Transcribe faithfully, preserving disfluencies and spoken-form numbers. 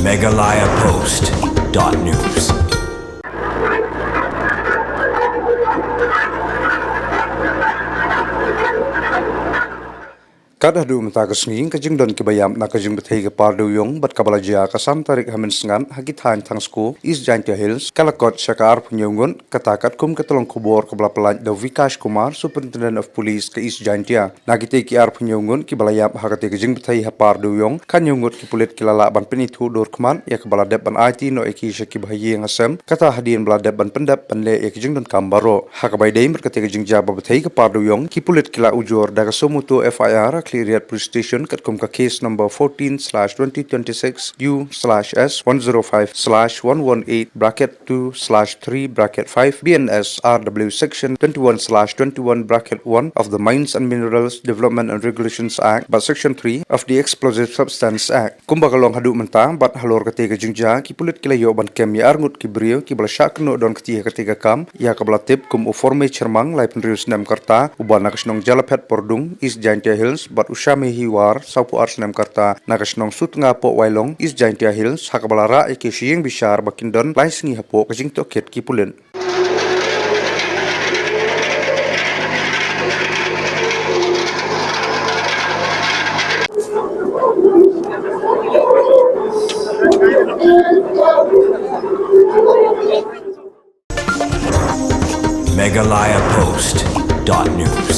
Meghalaya Post dot news. Kat haduh mynta ka sngi, ka jingdon kiba ïap na ka jingbthei ka par dewïong bad kaba la jia ka san tarik ha Mynsngat ha ki thaiñ Thangsko, East Jaintia Hills, ka la kot sha ka arphew hynñiew ngut, kata katkum ka tyllong khubor kaba la pyllait da u Vikash Kumar, Superintendent of Police ka East Jaintia. Na kitei ki arphew hynñiew ngut kiba la ïap ha katei ka jingbthei ha par dewïong, ka hynñiew ngut ki pulit ki la lah ban pynithuh dur khmat ïa kaba la dep ban aiti noh ïa ki sha kiba ha ïing ha sem, kata hadien ba la dep ban pyndep ban leh ïa ki jingdonkam baroh. Ha kaba ïadei bad katei ka jingjia ba bthei ka par dewïong, ki pulit ki la ujor da ka suo motu F I R ha Khliehriat Police Station katkum ka case number fourteen slash twenty twenty-six U slash S one zero five slash one one eight bracket two slash three bracket five B N S R W section twenty-one slash twenty-one bracket one of the Mines and Minerals Development and Regulations Act bad section three of the Explosive Substance Act. Kumba ka long haduh mynta, bad halor katei ka jingjia, ki pulit ki la ïoh ban kem ïa arngut ki briew kiba la shah kynnoh don kti ha katei ka kam, ïa kaba la tip kum u Forme Chyrmang, laiphew hynriew snem ka rta, uba na ka shnong Jalaphet Pordung, East Jaintia Hills, bad u Shame Hiwar, sawphew ar snem ka rta, na ka shnong Sutnga Pohwailong, East Jaintia Hills, ha kaba la rah ïa ki sha ïing bishar ba kin don lai sngi hapoh ka jingtohkit ki pulit. Meghalaya Post dot news.